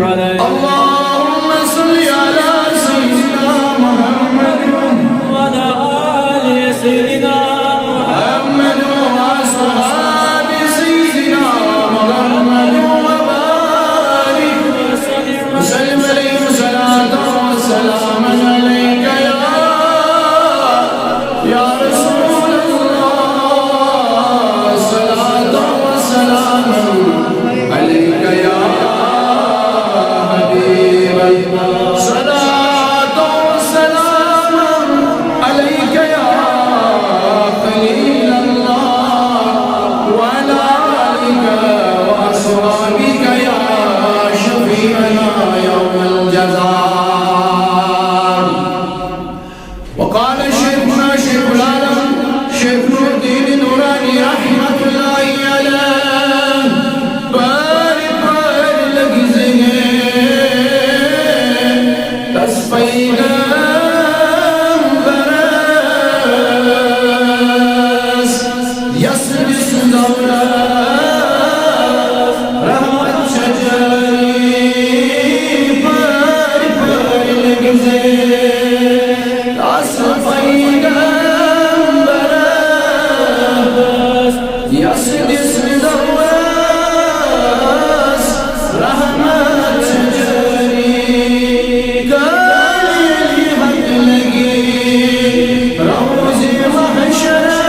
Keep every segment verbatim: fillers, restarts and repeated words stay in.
اللهم صل على سيدنا محمد وعلى آل سيدنا محمد وأصحاب سيدنا محمد وبارك وسلم عليه. صلاة وسلام عليك يا، يا رسول الله، صلاة وسلام عليك يا حبيب الله، صلاة وسلام عليك يا خليل الله، وعلى آلك وأصحابك يا شفيعنا يوم الجزاء. وقال شيخنا شيخ العالم شيخ نور الدين نورانی رحمة الله عليه، پارِ پارِ لگزے تس پیغمبرس، یس دس دولت رحمت چھے جاری، پارِ پارِ لگزے تس پیغمبرس، یس دس دولت رحمت چھے جاری، کالی حق لگی روزِ محشرس۔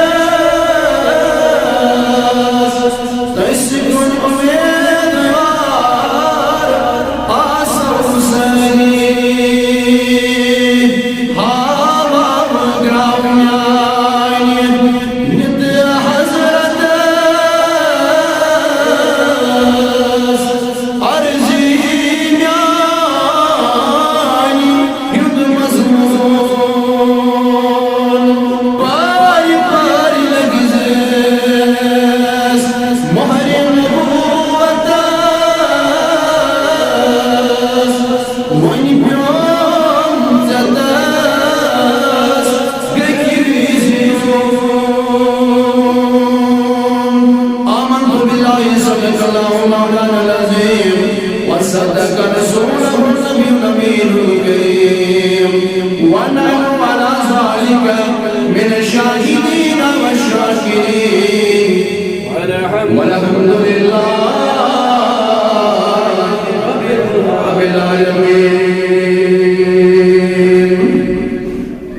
تس کُن امیدوار آسو سٲری، ہاو ہاو گراو میانہِ نِتہٕ حضرتس، عرضی میانہِ ہُنٛد مضمون، پارِ پارِ لگزیس مہرِ نبوتس، وۄنۍ پیوم ژےٚ تس گٔکھِ وِزِ۔ آمنت بالله، صدق الله مولانا العظيم، وصدق رسوله النبي الأمين الكريم، ونحن على ذلك من الشاهدين والشاكرين، والحمد لله رب العالمين.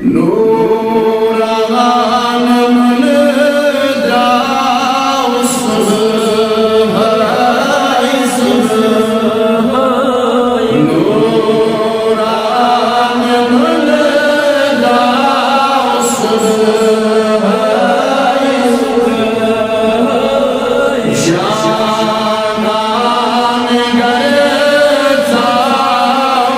نوران مُلہٕ درٛاو صُبحٲے، صُبحٲے۔ نوران مُلہٕ درٛاو صُبحٲے، صُبحٲے۔ شانان گرٕ ژاو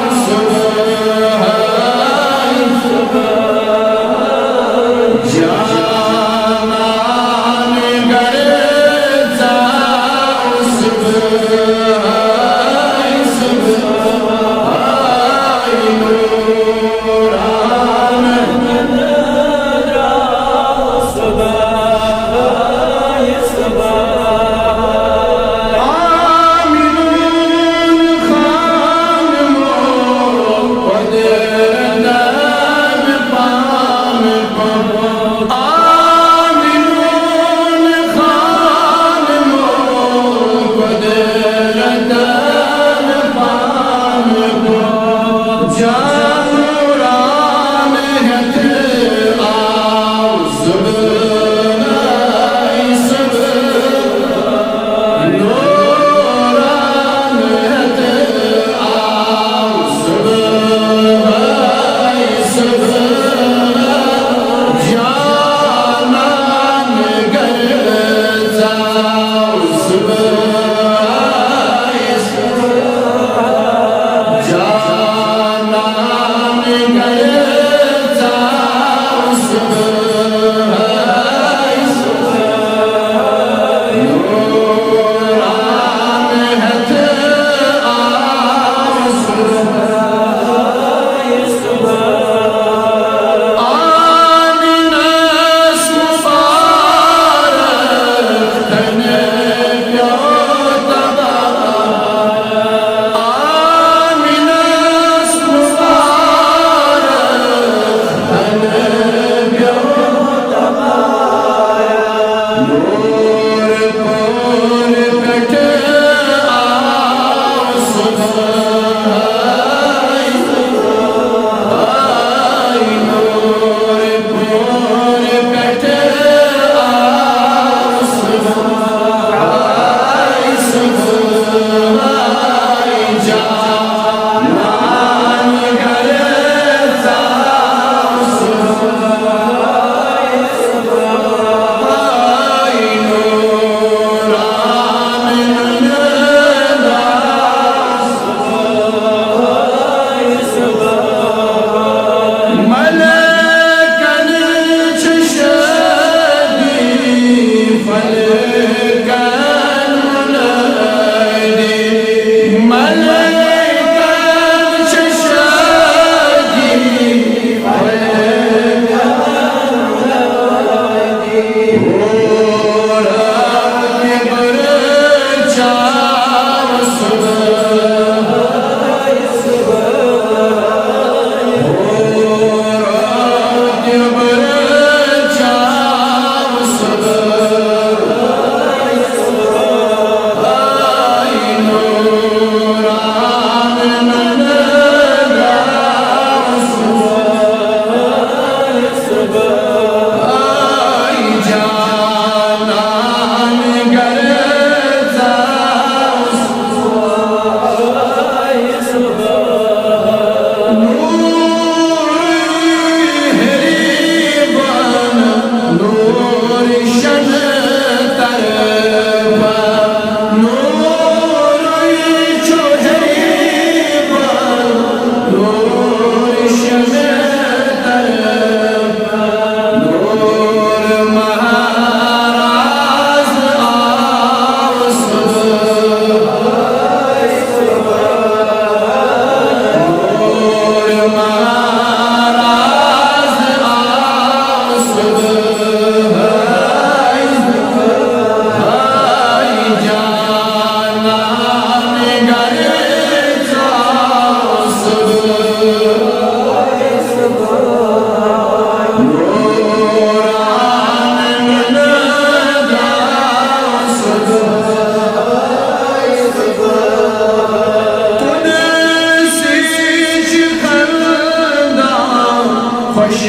خۄش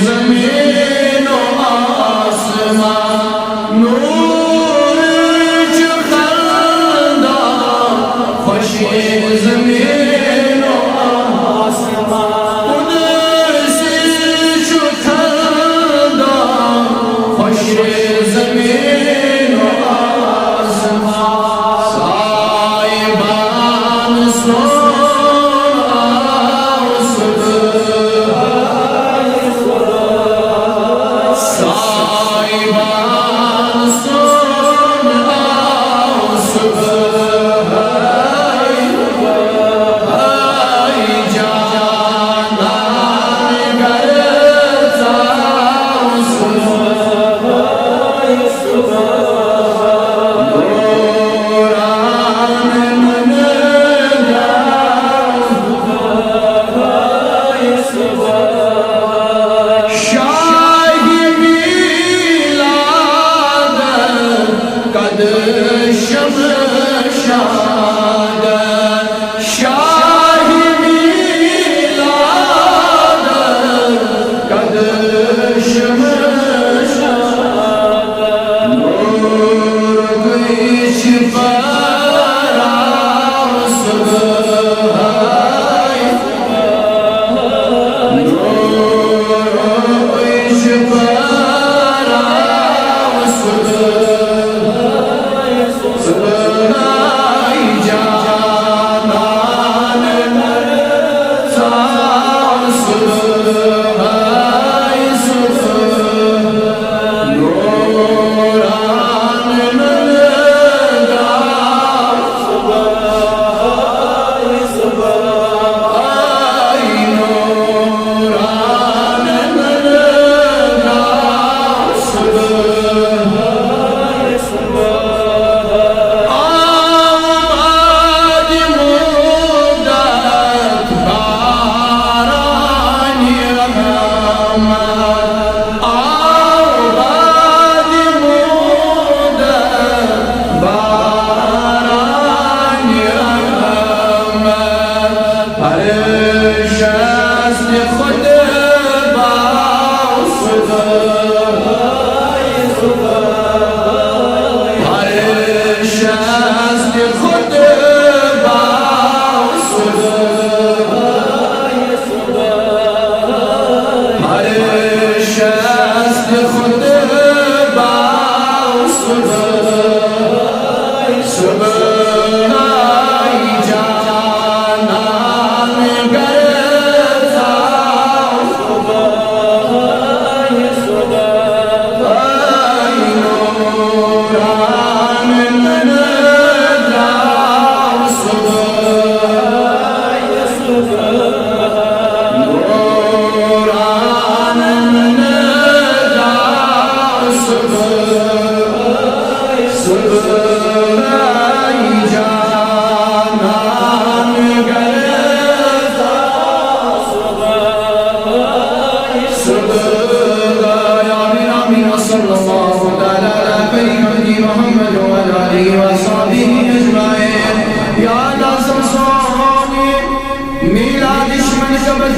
زٔمیٖن و آسمان، نوٗر چھُ خندا، خۄش زٔمیٖن و آسمان۔ قدسی چھُ خندا، خۄش زٔمیٖن و آسمان۔ صاحبان سون آو صبح۔ صاحبان سون آو صبح۔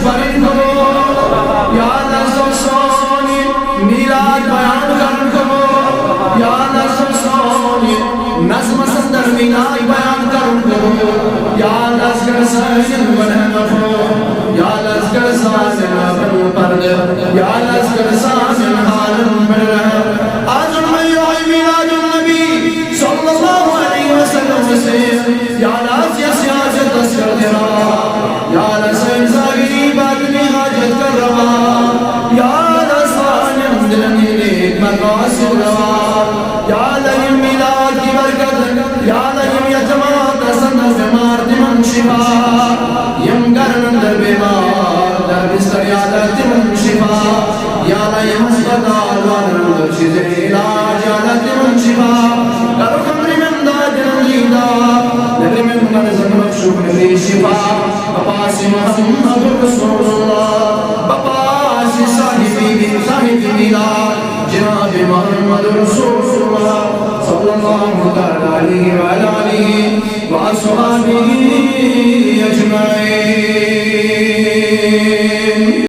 پرن کرو، یا اللہ سون میلاد بیان کرن کرو، یا اللہ سون نظم اندر میلاد بیان کرن کرو، یا اللہ کر سائن بنن کرو، یا اللہ کر سائن بنن پرد، یا اللہ کر سائن حالن بنن۔ آج میں یوم میلاد النبی صلی اللہ علیہ وسلم سے، یا اللہ یا سیاست تذکر دینا، یا اللہ سائن ظاہری باطنی حاجت کر روا، یا اللہ سائن دلنی نیک مقاصد روا، یا اللہ میلاد کی برکت، یا اللہ یم یا جماعت سن بیمار تمن شفا، یم گرن اندر بیمار در بستر یا اللہ تمن شفا، یا اللہ یم ہسپتال والن اندر چیز علاج یا اللہ تمن شفا، کرو کمری من دا جنگی دا، نبی من من زن مخشوق نبی شفا، بپاس محمد رسول اللہ، بپاس صاحبی صاحب میلاد، جناب محمد رسول اللہ صلی اللہ تعالی علیہ وعلی آلہ واصحابہ اجمعین۔